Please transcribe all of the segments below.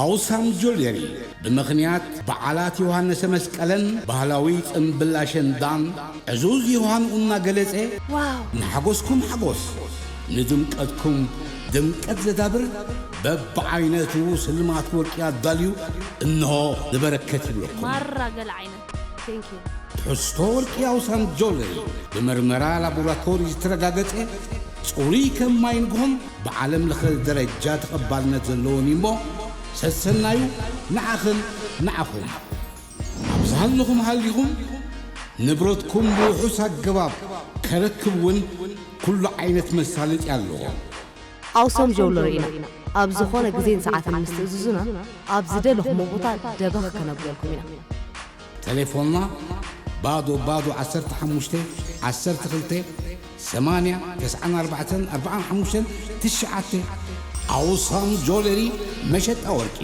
ኣውሳም ጆለሪ ብምኽንያት በዓላት ዮሃንሰ መስቀለን ባህላዊ ጽምብል ኣሸንዳን ዕዙዝ ዮሃንኡ እናገለጸ፣ ዋው! ንሓጎስኩም ሓጎስ፣ ንድምቀትኩም ድምቀት ዘዳብር በብዓይነቱ ስልማት ወርቂ ኣዳልዩ እንሆ ንበረከት ይብለኩም። ማራ ገለ ዓይነት። Thank you። ትሕዝቶ ወርቂ ኣውሳም ጆለሪ ብመርመራ ላቦራቶሪ ዝተረጋገጸ ጽሩይ ከም ማይ ንግሆን ብዓለም ለኸ ደረጃ ተቐባልነት ዘለዎን እዩ እሞ፣ ሰሰናዩ ንዓኽን ንዓኹም። ኣብ ዝሃለኹም ሃሊኹም ንብረትኩም ብውሑስ ኣገባብ ከረክብ እውን ኩሉ ዓይነት መሳለጥያ ኣለዎ። ኣውሶም ጀውለሪ ኢና። ኣብ ዝኾነ ግዜን ሰዓትን ምስ ትእዝዙና፣ ኣብ ዝደለኹሞ ቦታ ደበኽ ከነብለልኩም ኢና። ተሌፎንና ባዶ ባዶ ዓሰርተ ሓሙሽተ ዓሰርተ ክልተ ሰማንያ ተስዓን ኣርባዕተን ኣርባዓን ሓሙሽተን ትሽዓተ። ኣውሳም ጆለሪ መሸጣ ወርቂ።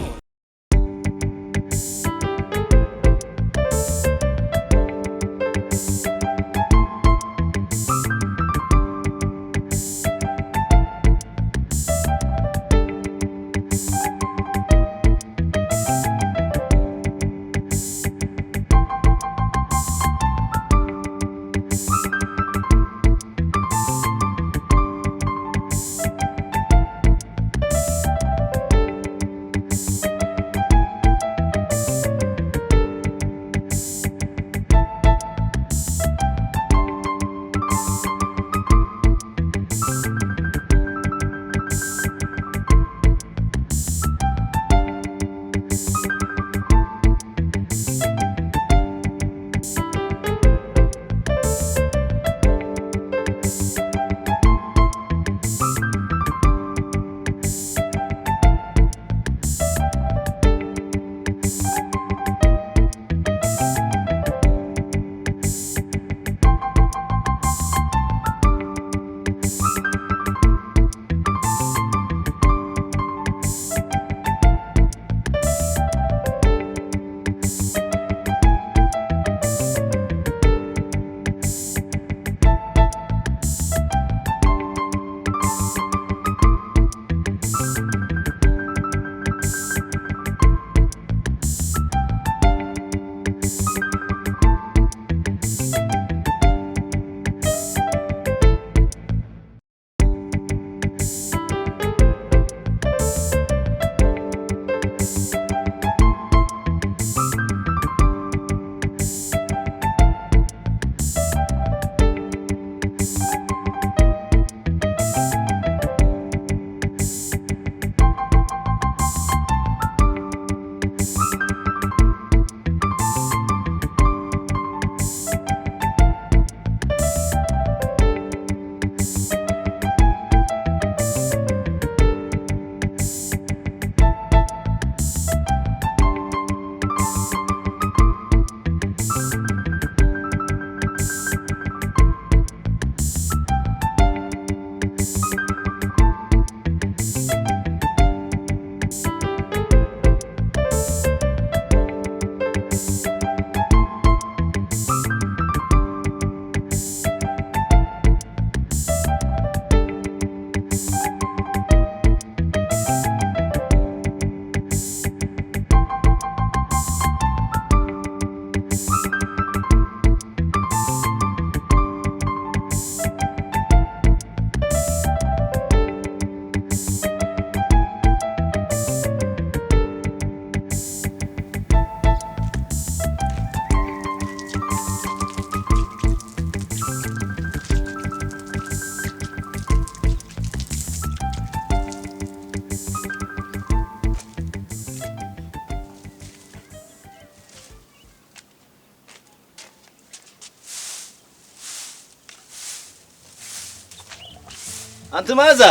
ኣንቲ መኣዛ!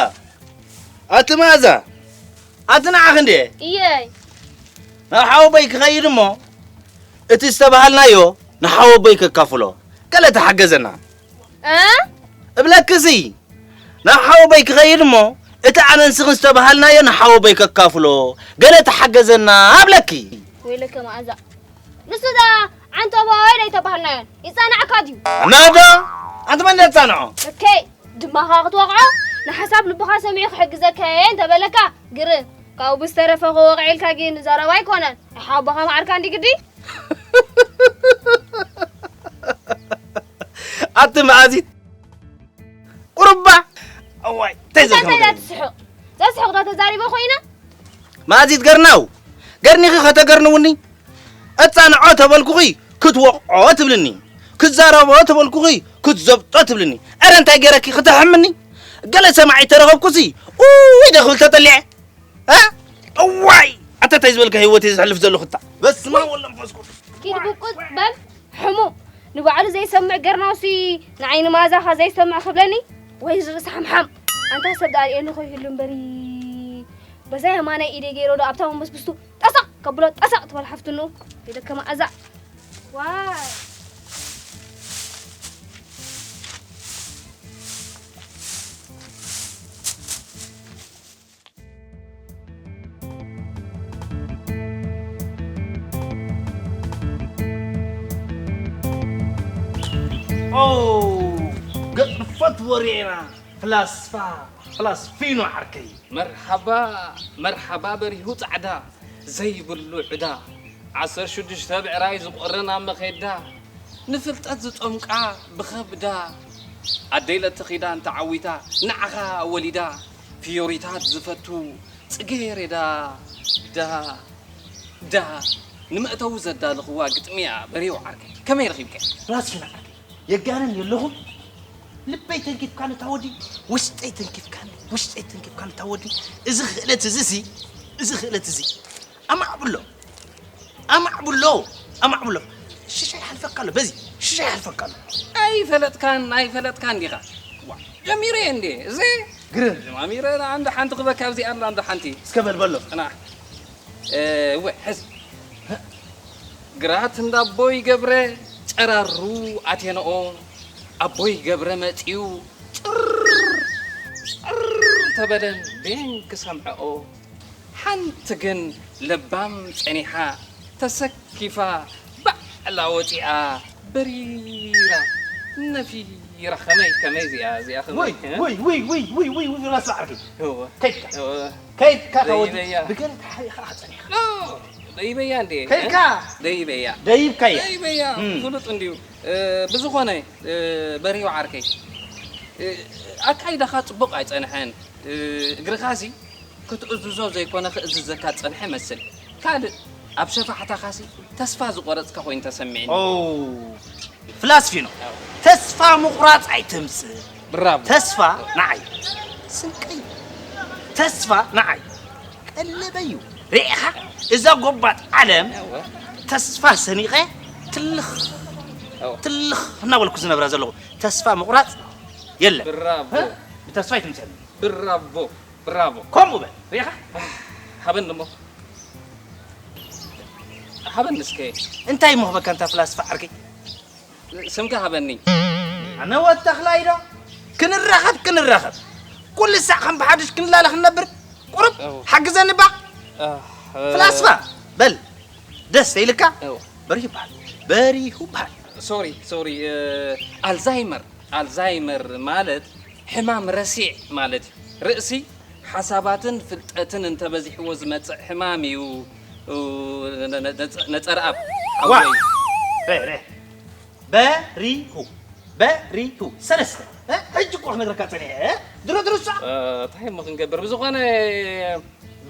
ኣንቲ መኣዛ! ኣንቲ ንዓኺ እንድየ! እየይ! ናብ ሓወቦይ ክኸይድ እሞ፣ እቲ ዝተባሃልናዮ ንሓወቦይ ከካፍሎ። ገለ ተሓገዘና። እ? እብለክሲ! ናብ ሓወቦይ ክኸይድ እሞ፣ እቲ ኣነን ስኽን ዝተባሃልናዮ ንሓወቦይ ከካፍሎ። ገለ ተሓገዘና እብለኪ። ወይለከ መኣዛ። ንሱ ደኣ ዓንተቦይ ዶ ኣይተባሃልናዮን? ይጻንዓካ ድዩ? ናዳ! ኣንቲ መን ደጻንዖ? እከይ፣ ድማኻ ክትወቕዖ፣ ንሓሳብ ልብኻ ሰሚዑ ክሕግዘካ እየ እንተበለካ፣ ግርም። ካብኡ ብዝተረፈ ከወቕዒልካ ግን ዘረባ ኣይኮነን። ኣሓ ኣቦኻ ማዓርካ እንዲ ግዲ። ኣቲ መኣዚት ቁርባ። እዋይ እንታይ እንታይ ዘዝሕቕ ዳ ትስሕቕ? ዘስሕቕ ዶ ተዛሪበ ኮይነ? መኣዚት ገርናው፣ ገርኒኺ ከተገርንውኒ? እጻንዖ ተበልኩኺ ክትወቕዖ ትብልኒ፣ ክዛረቦ ተበልኩኺ ክትዘብጦ ትብልኒ። ኣረ እንታይ ገረኪ ክተሕምኒ? ገለ ሰማዒ ተረኸብኩሲ ኡይ ዶ ክብል ተጠሊዐ። እ? እዋይ ኣታ እንታይ ዝበልካ ህይወት እየ ዘሕልፍ ዘለኹ እታ። በስመ ኣብ ወወልድ ወመንፈስ ቅዱስ። ኪድ ብቁፅ በል ሕሙም ንባዕሉ ዘይሰምዕ ገርናውሲ ንዓይ ንማዛኻ ዘይሰምዕ ክብለኒ ወይ ርእሲ ሓምሓም ኣንታ ሰብ ደኣ ርእየኒ ከይህሉ እምበሪ በዛ የማናይ ኢደይ ገይረ ዶ ኣብታ መንበስብስቱ ጠሰቕ ከብሎ ጠሰቕ ትበል ሓፍትንኡ የደከማ ኣዛ ዋይ ኦ ገጥፈት ወሬና ፍላስፋ ፍላስፊኖ ዓርከይ። መርሓባ መርሓባ በሪሁ ጻዕዳ ዘይብሉ ዕዳ ዓሰርተ ሽዱሽተ ብዕራይ ዝቆርር ኣብ መኼዳ ንፍልጠት ዝጠምቃ ብኸብዳ ኣደይ ለተ ኺዳን ተዓዊታ ንዓኻ ወሊዳ ፍዮሪታት ዝፈቱ ጽጌሬዳ ዳ ዳ ንመእተዊ ዘዳለኽዋ ግጥሚ እያ በሬው ዓርከይ ከመይ ረኺብካያ? ራስሽን ዓርከይ የጋንን የለኹም ልበይ ተንኪፍካኒ ታወዲ ውሽጠይ ተንኪፍካኒ ውሽጠይ ተንኪፍካኒ ታወዲ እዚ ክእለት እዚ ሲ እዚ ክእለት እዚ ኣማዕብሎ ኣማዕብሎ ኣማዕብሎ ሽሻይ ሓልፈካ ኣሎ በዚ ሽሻይ ሓልፈካ ኣሎ ኣይፈለጥካን ኣይፈለጥካን ዲኻ ጀሚረ እንዴ እዚ ግርም ጀማሚረ ኣንድ ሓንቲ ክበካ ኣብዚ ኣላ ኣንድ ሓንቲ እስከ በል በሎ ቅናዕ እወ ሕዝ ግራት እንዳ ኣቦይ ገብረ ጨራሩ ኣቴንኦ ኣቦይ ገብረ መጺኡ ጭር ጭር ተበለን ቤን ክሰምዐኦ ሓንቲ ግን ለባም ጸኒሓ ተሰኪፋ ባዕላ ወጺኣ በሪራ ነፊራ ከመይ ከመይ እዚኣ እዚኣ ከመይ ወይ ወይ ወይ ወይ ወይ ወይ ወይ ወይ ራስ ዓርኪ እወ ከይድካ እወ ከይድካ ታወዲ ደይበያ። ብገለ ተሓሪኻ ኸዓ ጸኒኻ ኖ፣ ደይበያ እንዴ ከይድካ ደይበያ ደይብካያ ደይበያ እም። ፍሉጥ እንዲዩ እ፣ ብዝኾነ እ፣ በሪሁ ዓርከይ እ፣ ኣካይዳኻ ጽቡቕ ኣይጸንሐን እ፣ እግርኻሲ ክትእዝዞ ዘይኮነ ክእዝዘካ ዝጸንሐ መስል ካልእ ኣብ ሸፋሕታኻሲ ተስፋ ዝቖረጽካ ኮይኑ ተሰሚዕኒ። ኦ ፍላስፊኖ ተስፋ ምቑራጽ ኣይተምጽእ። ብራቮ። ተስፋ ንዓይ ስንቀይ ተስፋ ንዓይ ቀለበይ እዩ። ርኢኻ እዛ ጎባጥ ዓለም ተስፋ ሰኒቐ ትልኽ ትልኽ እናበልኩ ዝነብራ ዘለኹ ተስፋ ምቑራጽ የለን። ብራቮ። ብተስፋ ኣይትምጽአኒ። ብራቮ። ብራቮ። ከምኡ በል ሪኢኻ። ሃበኒ እሞ ሃበኒ እስከ። እንታይ እሞ ክህበካ እንታ ፍላስፋ ዓርከይ? ስምካ ሃበኒ። ኣነ ወድ ተኽላይ ዶ? ክንራኸብ ክንራኸብ ኩሉ ሳዕ ከም ብሓድሽ ክንላለ ክንነብር ቁሩብ ሓግዘኒ እባ። ፍላስፋ በል ደስ ተይልካ በሪሁ ይበሃል። በሪሁ ይበሃል። ሶሪ ሶሪ ኣልዛይመር ኣልዛይመር ማለት ሕማም ረሲዕ ማለት እዩ። ርእሲ ሓሳባትን ፍልጠትን እንተበዚሕዎ ዝመፅእ ሕማም እዩ ነፀርኣብ ሓወይ። በሪሁ በሪሁ ሰለስተ ሕጂ እኮ ክነግረካ ፀኒሐ ድሮ ድሮ እሷ እንታይ እሞ ክንገብር ብዝኾነ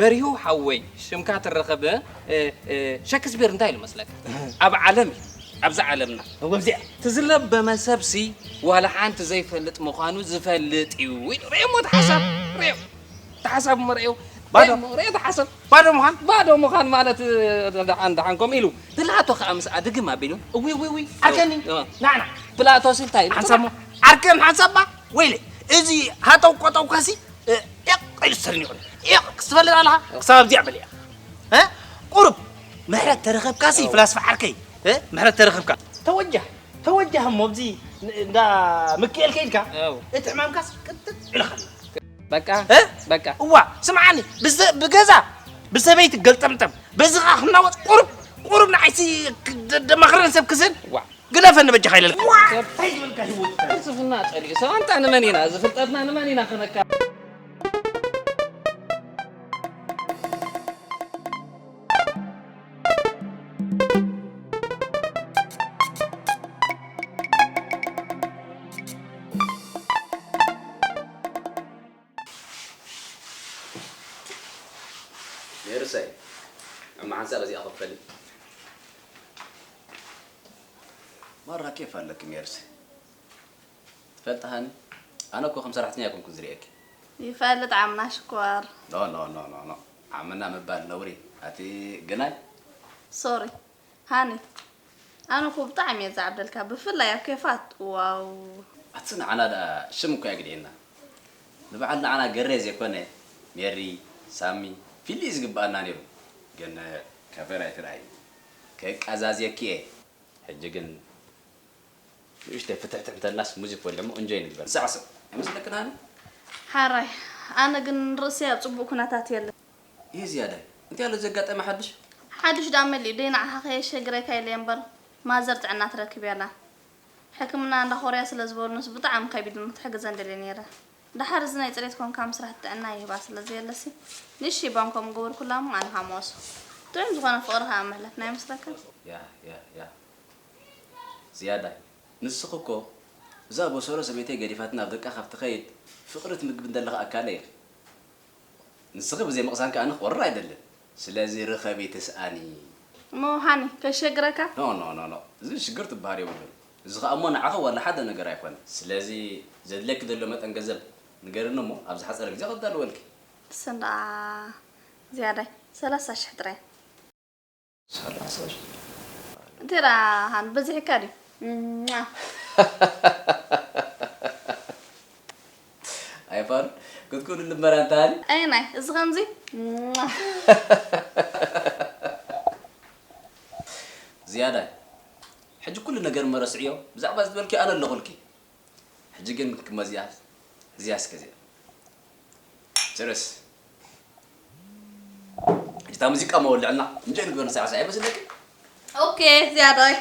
በሪሁ ሓወይ ሽምካ ትረኸብ ሸክስፒር እንታይ ኢሉ መስለካ ኣብ ዓለም እዩ ኣብዛ ዓለምና እወ እዚኣ ትዝለበመ ሰብሲ ዋላ ሓንቲ ዘይፈልጥ ምዃኑ ዝፈልጥ እዩ ኢሉ ርእዮ እሞ እቲ ሓሳብ ርእዮ እቲ ሓሳብ እሞ ርእዮ ባዶ። ርእዮ እሞ ርእዮ እቲ ሓሳብ ባዶ ምዃን ባዶ ምዃን ማለት ደሓን ደሓን ከምኡ ኢሉ ፕላቶ ከዓ ምስኣ ድግም ኣቢሉ እዊ እዊ እዊ ዓርከኒ እ። ናዕና ፕላቶሲ እንታይ ኢሉ ሓንሳብ እሞ ዓርከን ሓንሳብ ባ ወይለ እዚ ሃጠው ቆጠው ከሲ እ፣ ኤቕ ኢሉ ዝሰርን ይቕረ ኤቕ ክትፈልጥ ኣለኻ ክሳብ ኣብዚኣ በሊያ እ? ቁሩብ ምሕረት ተረኸብካሲ ፍላስፋ ዓርከይ እ? ምሕረት ተረኸብካ ተወጃህ ተወጃህ እሞ ኣብዚ ን- እንዳ ምክኤል ከይድካ ኣው። እቲ ሕማምካስ ቅጥጥ ኢልኻ ኣላ በቃ እ? በቃ እዋ ስምዓኒ ብዘ- ብገዛ ብሰበይቲ ገልጠምጠም በዚ ኸዓ ክናወጥ ቁሩብ ቁሩብ ንዓይሲ ክ- ደ- ደማኽረን ሰብ ክስን ዋ ግደፈኒ በጃኻ ኢለልካ። እንታይ ዝበልካ ህይወት እንታይ? ፍልስፍና ጸሊኡ ሰብ ኣንታ ንመን ኢና እዚ ፍልጠትና ንመን ኢና ክነካ ሰይ፣ እማ ሓንሳብ እዚኣ ክፈሊ። ማራ ኬፍ ኣለኪ ሜርሲ። ትፈልጢ ሃኒ፣ ኣነ እኮ ከም ሰራሕተኛ ኣይኮንኩን ዝርእየኪ። ይፈልጥ ዓምና ሽኮር። ኖ፣ ኖ፣ ኖ፣ ኖ፣ ኖ። ዓምና ምባል ነውሪ። ኣቲ ግናይ። ሶሪ። ሃኒ፣ ኣነ እኮ ብጣዕሚ እየ ዝዓብደልካ፣ ብፍላይ ኣብ ኬፋት። ዋው። ኣቲ ንዓና ደኣ ሽም እኮ የግድየና። ንበዓል ንዓና ገሬ ዘይኮነ፣ ሜሪ፣ ሳሚ፣ ፊሊ ዝግብኣና ነይሩ። ግን ከፈር ኣይትርኣይ። ከቃዛዝየኪ እየ። ሕጂ ግን ንእሽተይ ፍትሕትሕ እንተልናስ ሙዚክ ወሊዕሞ እንጆይ ንግበር። ሳዕስዕ። ኣይመስለክን ሃኒ? ሓራይ፣ ኣነ ግን ርእሰይ ኣብ ጽቡቕ ኩነታት የለን። ይህ ዝያዳይ። እንታይ ኣሎ ዘጋጠመ ሓድሽ? ሓድሽ ደኣ መሊኡ ደይ ንዓኻ ከየሸግረካ ኢለ እምበር፣ ማዘር ጥዕና ትረክብ እያ ኣላ። ሕክምና እንዳኾርያ ስለ ዝበሉንስ ብጣዕሚ ከቢድኒ ክትሕግዘን ደልየ ነይረ። ደሓር እዚ ናይ ጽሬት ኮንካ ምስራሕ ጥዕና ይህባ ስለ ዘየለሲ፣ ንእሽተይ ባንኮ ምገበርኩላ እሞ ኣነ ከዓ መወሶ። ጥዑም ዝኾነ ፍቕሪ ከዓ ምሕለፍና ኣይመስለካን? ያ፣ ያ፣ ያ። ዝያዳይ፣ ንስኺ እኮ እዛ ቦሰሮ ሰበይተይ ገዲፋትና ኣብ ደቃ ካብ ትኸይድ ፍቕሪ ትምግቢ እንደለኻ ኣካለይ ኢኺ። ንስኺ ብዘይ ምቕሳንኪ ኣነ ክወርር ኣይደልን። ስለዚ ርኸቢ ትስኣኒ። እሞ ሃኒ፣ ከሸግረካ? ኖ፣ ኖ፣ ኖ፣ ኖ። እዚ ሽግር ትበሃል የብሉን። እዚ ኸኣ እሞ ንዓኺ ዋላ ሓደ ነገር ኣይኮነን። ስለዚ ዘድልየኪ ዘሎ መጠን ገንዘብ ንገርኒ እሞ ኣብ ዝሓጸረ ግዜ ከዳልወልኪ። ብስም ደኣ ዝያዳይ፣ ሰላሳ ሽሕ ጥራይ። ሰላሳ ሽሕ። እንቴ ደኣ ሃን በዚሕካ ድዩ? እምዋ። ኣይፋሉን ክትኩን ልመና እንተሃሊ። ኣየናይ? እዚ ከምዚ? እምዋ። ዝያዳይ፣ ሕጂ ኩሉ ነገር መረስዕዮ፣ ብዛዕባ እዚ ዝበልኪ ኣነ ኣለኹልኪ። ሕጂ ግን ክመዚኣ፣ እዚኣ እስከ እዚኣ። ችርስ። ሕጂ እታ ሙዚቃ መወልዕልና፣ እንጆይ ንግበር ንሳዕስዕ ኣይመስለክን? ኦኬ፣ ዝያዳይ።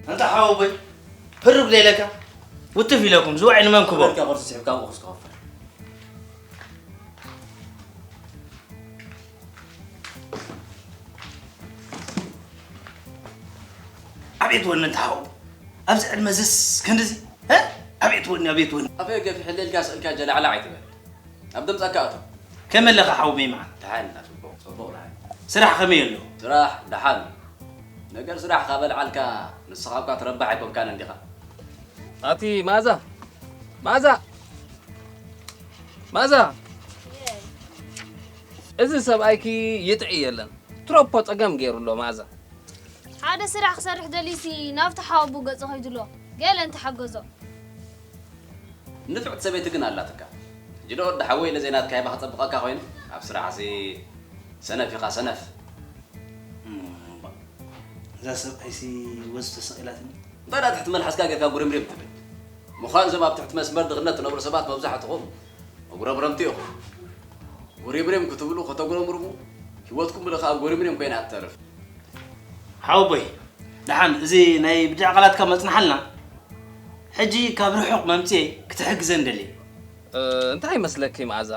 ኣንታ ሓወቦይ፣ ህርግ ደይለካ ውትፍ ኢለኩም ዝውዒ ንመን ክቦ? በልካ ቁርሲ ስሒብካ ብቑርሲ ክኸፍል። ኣቤት ወኒ እንተ ሓወቦ፣ ኣብዚ ዕድመ ዝስ ክንድዚ፣ እ? ኣቤት ወኒ፣ ኣቤት ወኒ። ኣፈ ገፊሕ ሕልልካ ስእልካ ጀላዕላዕ ኣይትበል። ናብ ድምጻካ ኣቶ። ከመይ ኣለኻ ሓው ሚማን? ደሓን ኢና፣ ጽቡቕ፣ ጽቡቕ፣ ደሓን። ስራሕ ከመይ ኣሎ? ስራሕ ደሓን። ነገር ስራሕ ካብ ኣልዓልካ ንስኻ እኳ ትረባሕ ኣይኮንካን እንዲኻ። ኣቲ ማዛ፣ ማዛ፣ ማዛ። እዚ ሰብኣይኪ ይጥዒ የለን። ትሮፖ ጸገም ገይሩ ኣሎ ማዛ። ሓደ ስራሕ ክሰርሕ ደልዩሲ ናብቲ ሓወቡ ገጹ ከይዱ ኣሎ። ገለ እንተሓገዞ። ንፍዕቲ ሰበይቲ ግን ኣላትካ። ሕጂ ዶ ወዲ ሓወይ ኢለ ዘይናትካ ሂባ ክጸብቐካ ኮይነ? ኣብ ስራሕሲ ሰነፍ ኢኻ ሰነፍ። እም፣ እዛ ሰብኣይሲ ወዝ ተሰቒላትኒ። እንታይ ደኣ ትሕቲ መልሓስካ ጌርካ ጉርምሪም ትብል? ምዃን እዞም ኣብ ትሕቲ መስመር ድኽነት ትነብሩ ሰባት መብዛሕትኹም መጉረምረምቲ ኢኹም። ጉሪምሪም ክትብሉ ከተጉረምርሙ ህይወትኩም ብልኻ ጉሪምሪም ኮይና እትተርፍ። ሓወቦይ፣ ደሓን እዚ ናይ ብድዕ ቃላትካ መጽንሓልና። ሕጂ ካብ ርሑቕ መምጽኤ ክትሕግዘን ደልየ። እ፣ እንታይ ይመስለኪ መኣዛ?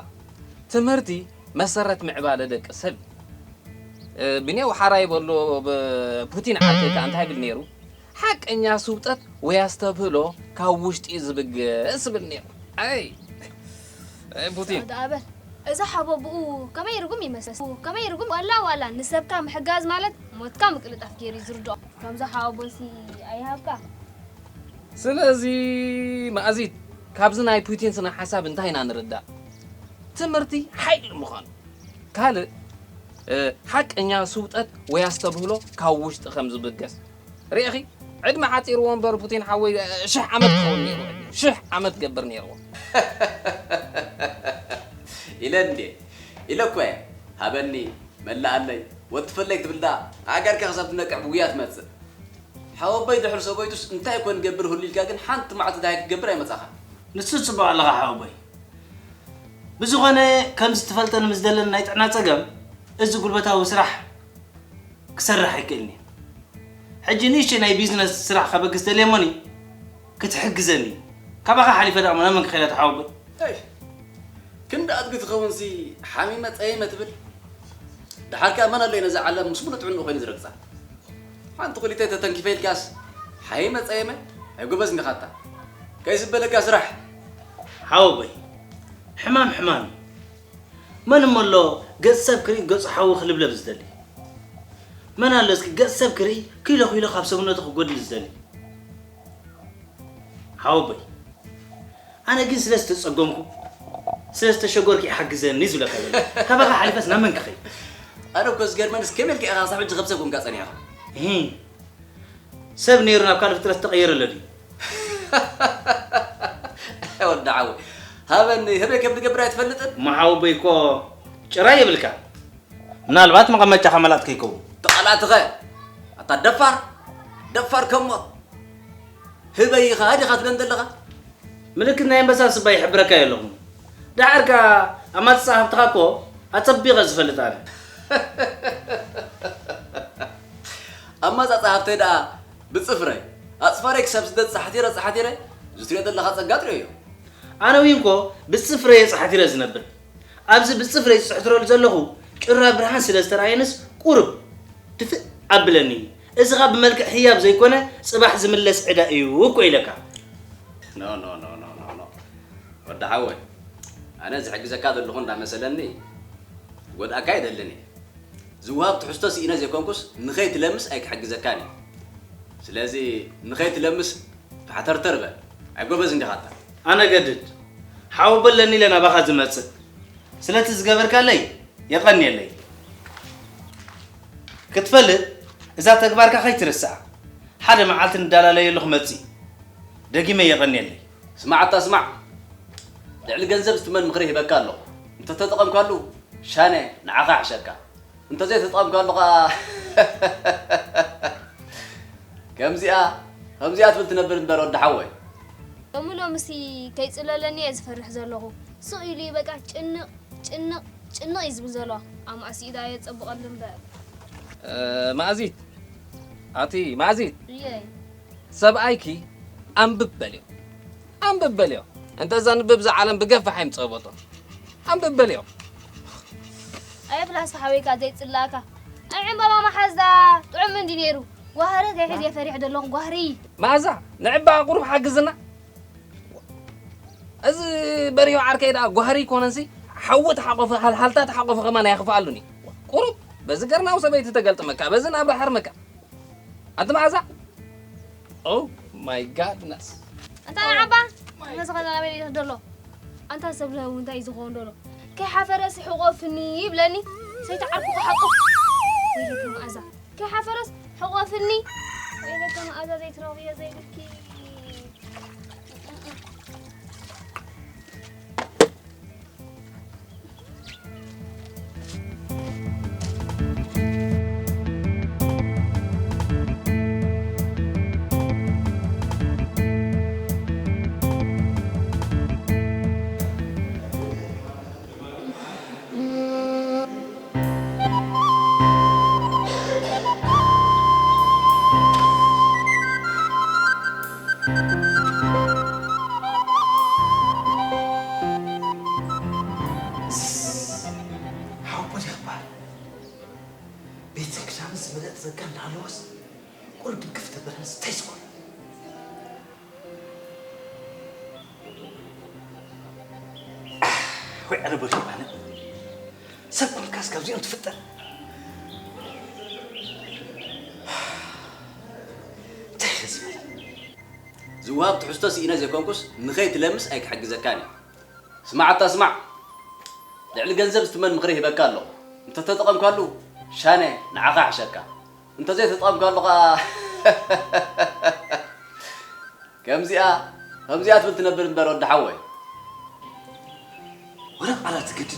ትምህርቲ መሰረት ምዕባለ ደቂ ሰብ። እ፣ ብኔው ሓራይ በሎ ብ-፣ ፑቲን ዓርከይ ከኣ እንታይ ይብል ነይሩ? ሓቀኛ ስውጠት ወይ ኣስተብህሎ ካብ ውሽጢ እዩ ዝብገስ ይብል ነይሩ። ኣይ፣ ኣይ ፑቲን። ዳኣ በል። እዚ ሓቦ ብኡ ከመይ ርጉም ይመስል? ከመይ ርጉም ዋላ ዋላ ንሰብካ ምሕጋዝ ማለት ሞትካ ምቅልጣፍ ገይሩ እዩ ዝርድኦ። ከምዚ ሓቦ ቦሲ ኣይሃብካ። ስለዚ ማእዚት ካብዚ ናይ ፑቲን ስነ ሓሳብ እንታይ ኢና ንርዳእ? ትምህርቲ ሓይሊ ምዃኑ። ካልእ፣ እ፣ ሓቀኛ ስውጠት ወይ ኣስተብህሎ ካብ ውሽጢ ከም ዝብገስ። ርኢኺ? ዕድመ ሓጺርዎ እምበር ፑቲን ሓወይ፣ እ፣ ሽሕ ዓመት ክኸውን ነይርዎ። ሽሕ ዓመት ገብር ነይርዎ። ኢለ እንዴ? ኢለ እኮ እየ። ሃበኒ፣ መላኣለይ፣ ወዲ ፈለይ ክትብል ደኣ፣ ሃገርካ ክሳብ ትነቅሕ ብጉያ ትመጽእ። ሓወቦይ ድሕሪ ሰበይቱስ እንታይ ኮን ገብር ህሉ ኢልካ ግን ሓንቲ መዓልቲ እንታይ ክትገብር ኣይመጻኻን። ንሱ ጽቡቕ ኣለኻ ሓወቦይ። ብዝኾነ ከምዚ ትፈልጠኒ ምስ ደለኒ ናይ ጥዕና ጸገም እዚ ጉልበታዊ ስራሕ ክሰርሕ ኣይክእልን እየ። ሕጂ ንእሽተይ ናይ ቢዝነስ ስራሕ ከበግስ ደልየ እሞኒ ክትሕግዘኒ። ካባኻ ሓሊፈ ደኣ ናብ መን ክኸይድ ኣቶ ሓወቦይ? ኣይ፣ ክንዲ ኣድጊ ትኸውንሲ ሓሚመ ጸይመ ትብል። ደሓር ከኣ መን ኣሎ እዩ ነዛ ዓለም ምስ ሙሉእ ጥዕንኡ ኮይኑ ዝረግጻ? ሓንቲ ኩሊተይ ተተንኪፈ ኢልካስ ሓይመ ጸየመ ኣይጎበዝ እንዲኻታ። ከይስበለካ ስራሕ። ሓወቦይ፣ ሕማም ሕማም እዩ። መን እሞ ኣሎ ገጽ ሰብ ክርኢ ገጹ ሓዊ ክልብለብ ዝደሊ? መን ኣሎ እስኪ ገጽ ሰብ ክርኢ ኪሎ ኪሎ ካብ ሰብነቱ ክጎድል ዝደሊ? ሓወቦይ፣ ኣነ ግን ስለ ዝተጸገምኩ፣ ስለ ዝተሸገርኩ ይሓግዘኒ ዝብለካ ዘሎ። ካባኻ ሓሊፈስ ናብ መን ክኸይድ? ኣነ እኮ ዝገርመንስ ከመይ ኢልካ ኢኻ ክሳብ ሕጂ ከም ሰብ ኮንካ ጸኒሕኻ? እሂ፣ ሰብ ነይሩ ናብ ካልእ ፍጥረት ዝተቐየረ ኣሎ ድዩ? ወዲ ሓወይ፣ ሃበኒ፣ ህበይ ከም ትገብር ኣይትፈልጥን? እሞ ሓወቦይ እኮ ጭራ የብልካ። ምናልባት መቐመጫኻ መላጥ ከይከውን። ተቓላዕትኸ? ኣታ ደፋር፣ ደፋር ከም ሞት። ህበይ ኢኻ ዲኻ ትብለን ዘለኻ? ምልክት ናይ ኣንበሳ ስባ ይሕብረካ የለኹም። ደሓር ከኣ ኣማጽጻ ሃብትኻ እኮ ኣጸቢቐ ዝፈልጥ ኣነ። ኣማጻጻ ሃብተይ ደኣ ብጽፍረይ፣ ኣጽፋረይ ክሳብ ስደት ጻሕቲረ ጻሕቲረ፣ ዝትሪኦ ዘለኻ ጸጋ ጥሪዮ እዩ። ኣነ እውን እኮ ብጽፍረይ እየ ጻሕቲረ ዝነብር። ኣብዚ ብጽፍረይ ዝጽሕትረሉ ዘለኹ ጩራ ብርሃን ስለ ዝተረኣየንስ ቁሩብ ድፍእ ኣብለኒ። እዚ ኸኣ ብመልክዕ ህያብ ዘይኮነ ጽባሕ ዝምለስ ዕዳ እዩ እኮ ኢለካ። ኖ፣ ኖ፣ ኖ፣ ኖ፣ ኖ፣ ኖ። ወዲ ሓወይ፣ ኣነ ዝሕግዘካ ዘለኹ እንዳመሰለኒ ክጎድኣካ ኣይደልን እየ። ዝወሃብ ትሕዝቶ ስኢነ ዘይኮንኩስ ንኸይትለምስ ኣይክሕግዘካን እየ። ስለዚ ንኸይትለምስ ፋሕተርተር በል። ኣይ ጎበዝ እንዲኻታ። ኣነ ገድድ ሓወቦ ኣለኒ ኢለ ናባኻ ዝመጽእ። ስለቲ ዝገበርካለይ የቐንየለይ። ክትፈልጥ እዛ ተግባርካ ከይትርስዓ። ሓደ መዓልቲ ንዳላለየሉ ክመጽእ እዩ። ደጊመ የቐንየለይ። ስማዕ ኣታ ስማዕ። ልዕሊ ገንዘብ ዝትመን ምኽሪ ሂበካ ኣለኹ። እንተተጠቐምካሉ ሻነ ንዓኻ ይሕሸካ። እንተዘይተጠቐምካሉ ኸኣ ከምዚኣ፣ ከምዚኣ ትብል ትነብር እምበር ወዲ ሓወይ። ሎሚ ሎምሲ ከይጽለለኒ እየ ዝፈርሕ ዘለኹ። ስቕ ኢሉ እዩ በቃ ጭንቕ፣ ጭንቕ፣ ጭንቕ እዩ ዝብል ዘሎ። ኣማእሲኡ ደኣ የጸብቐሉ እምበር። እ፣ ማእዚት፣ ኣቲ ማእዚት፣ እየይ። ሰብኣይኪ ኣንብብ በልዮ። ኣንብብ በልዮ። እንተ ዘንብብ እዛ ዓለም ብገፋሕ ኣይምጸበቶ። ኣንብብ በልዮ። ኣየ ፕላስ ሓወይካ ዘይጽላእካ። ኣይ ዕምባባ መሓዝ ደኣ ጥዑም እንዲ ነይሩ። ጓህሪ ከይሕዝ እየ ፈሪሕ ዘለኹ ጓህሪ። መኣዛ፣ ንዕምባባ ቁሩብ ሓግዝና። እዚ በሪሁ ዓርከይ ደኣ ጓህሪ ይኮነንሲ፣ ሓዊ ተሓቆፈ፣ ሃልሃልታ ተሓቆፈ ከማን ኣይኽፍኣሉን እዩ። ቁሩብ በዚ ገርናው ሰበይቲ ተገልጥመካ፣ በዚ ናብራ ሓርመካ። ኣቲ መዓዛ? Oh my goodness። ኣንታ ንዓባ፣ መዝኻ ዘላበለ እዩ ደሎ። ኣንታ ሰብ ለዉ እንታይ እዩ ዝኸውን ደሎ? ከይሓፈረስ ሕቆፍኒ ይብለኒ። ሰይቲ ዓርኩ ክሓቁፍ። ወይለካ መዓዛ። ከይሓፈረስ ሕቆፍኒ። ወይለካ መዓዛ ዘይትረኽብዮ ዘይብልኪ። ሓወቦ ዲኻ በሃል? ቤትን ክዳንን ዝመልአ ጸጋ እናሃለወስ፣ ቁሩብ ድግፍ ተበለንስ እንታይ ዝኾነ? ወይ ኣነ በሪኹ ኣነ። ሰብ ኮንካስ ካብዚኦም ትፍጠር። እንታይ ኢለ ዝበለ? ዝወሃብ ትሕዝቶ ስኢነ ዘይኮንኩስ፣ ንኸይትለምስ ኣይክሕግዘካን እየ። ስማዕ ኣታ ስማዕ። ልዕሊ ገንዘብ ዝትመን ምኽሪ ሂበካ ኣለኹ። እንተተጠቐምካሉ፣ ሻነ ንዓኻ ይሕሸካ። እንተዘይተጠቐምካሉ ኸኣ፣ ከምዚኣ፣ ከምዚኣ ትብል ትነብር እምበር ወዲ ሓወይ። ወረ ቃላት ትገድድ።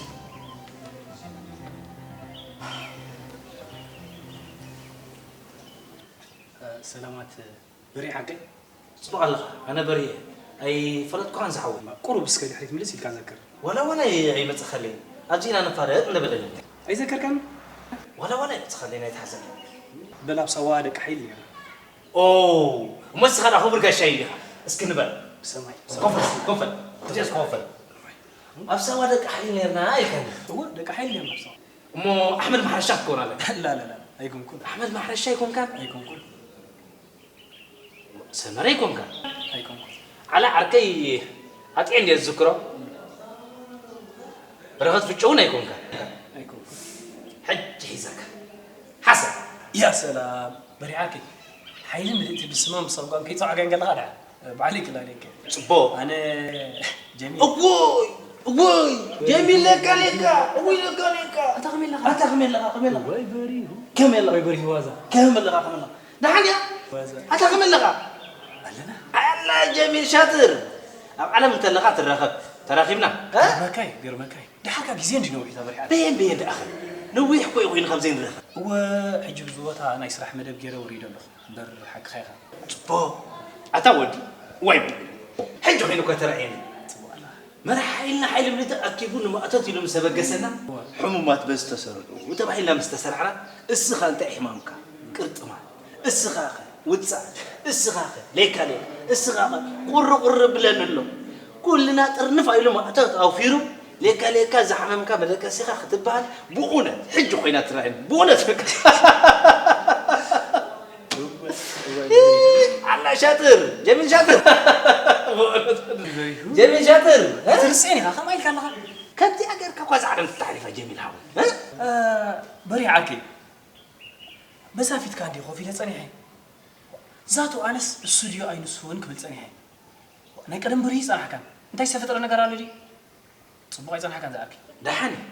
ሰላማት በሬ ሓቀይ? ጽቡቕ ኣለኻ። ኣነ በሬ እየ። ኣይፈለጥኩኻን ዝሓወይ። ቁሩብ እስከ ድሕሪት ምልስ ኢልካ ዘክር። ዋላ ዋላ ኣይ-፣ ኣይመጽእኻለይን። ኣብዚ ኢና ንፋለጥ እንደ በለለይ። ኣይዘከርካን? ዋላ ዋላ ኣይመጽእኻለይን ኣይትሓዘን። በል ኣብ ሳዋ ደቂ ሓይሊ ነይርና። ኦ፣ እሞ ንስኻ ደኣ ክቡር ጋሻይ ኢኻ። እስኪ ንበል። ብሰማይ። ኮንፈል፣ ኮንፈል። እዚኣስ ኮንፈል። ኣብ ሳዋ ደቂ ሓይሊ ነይርና ኢልካኒ። እወ፣ ደቂ ሓይሊ ነይርና ኣብ ሳዋ። እሞ ኣሕመድ ማሕረሻ ክትከውን ኣለካ። ላ፣ ላ፣ ላ፣ ኣይኮንኩን። ኣሕመድ ማሕረሻ ኣይኮንካን? ኣይኮንኩን። ሰመረ ኣይኮንካን? ኣይኮንኩን። ዓላ ዓርከይ ኣጥዒ እንድየ ዝዝክሮ። በረኸት ፍጮ እውን ኣይኮንካን። ኣይኮንኩን። ሕጂ ሒዘካ። ሓሰብ። ያ ሰላም። በሪዓኪ። ሓይሊ ምልእቲ ብስማ ምስ ኣጓም ከይጸዋዕካ እንከለኻ ደኣ፣ ባዕለይ ክላለየካ። ጽቡቕ። ኣነ ጀሚል። እዎይ፣ እዎይ፣ ጀሚል ለካ ለካ፣ እውይ ለካ ለካ። ኣታ ከመይ ኣለኻ? ኣታ ከመይ ኣለኻ? ከመይ ኣለኻ? ወይ በሪሁ። ከመይ ኣለኻ? ወይ በሪሁ ዋዛ። ከመይ ኣለኻ? ከመይ ኣለኻ? ደሓን እያ? ዋዛ። ኣታ ከመይ ኣለኻ? ኣለና። ኣላ ጀሚል ሻጥር። ኣብ ዓለም እንተለኻ ትራኸብ። ተራኺብና። እ? ገርመካይ፣ ገርመካይ። ደሓርካ ግዜ እንዲ ነዊሕ እታ በሪሓ። በየን በየን ደኣኸ? ነዊሕ እኮ እዩ ኮይኑ ካብ ዘይንራኸብ። እወ፣ ሕጂ ብዙ ቦታ ናይ ስራሕ መደብ ገይረ ወሪደ ኣለኹ። እምበር ሓቅኻ ኢኻ። ጽቡቕ። ኣታ ወዲ፣ ዋይ በል። ሕጂ ኮይኑ እኮ ተራእየኒ። ጽቡቕ ኣላ። መራሕ ሓይልና ሓይሊ ምልእቲ ኣኪቡ ንማእቶት ኢሉ ምስ ተበገሰና፣ እወ። ሕሙማት በዚ ተሰርዑ ተባሂልና ምስ ተሰራዕና፣ እስኻ እንታይ ሕማምካ? ቅርጥማት። እስኻኸ ውጻእ፣ እስኻኸ ሌካ ሌካ፣ እስኻኸ ቁሪ ቁሪ ብለኒ ኣሎ። ኩልና ጥርንፍ ኢሉ ማእቶት ኣውፊሩ፣ ሌካ ሌካ ዝሓመምካ መደቀሲኻ ክትበሃል ብእውነት ሕጂ ኮይና ትረኣየኒ። ብእውነት በቃ። ኣላ ሻጥር፣ ጀሚል ሻጥር። ጀሚል ሻጥር፣ እ? ትርስዕን ኢኻ፣ ከማይ ኢልካ ኣለኻ? ከምዚኣ ጌርካ እኳ እዛ ዓለም ትተሓሊፋ ጀሚል ሓወይ፣ እ? እ፣ በሪሕ ዓርከይ፣ በዛ ፊትካ እንድየ ኮፍ ኢለ ጸኒሐ። ዛቱ ኣነስ እሱ ድዩ ኣይ ንሱ እውን ክብል ጸኒሐ። ናይ ቀደም ብርሂ ጸናሕካን። እንታይ ዝተፈጥረ ነገር ኣሎ ድዩ? ጽቡቕ ኣይጸናሕካን ዝዓርከይ። ደሓን እዩ።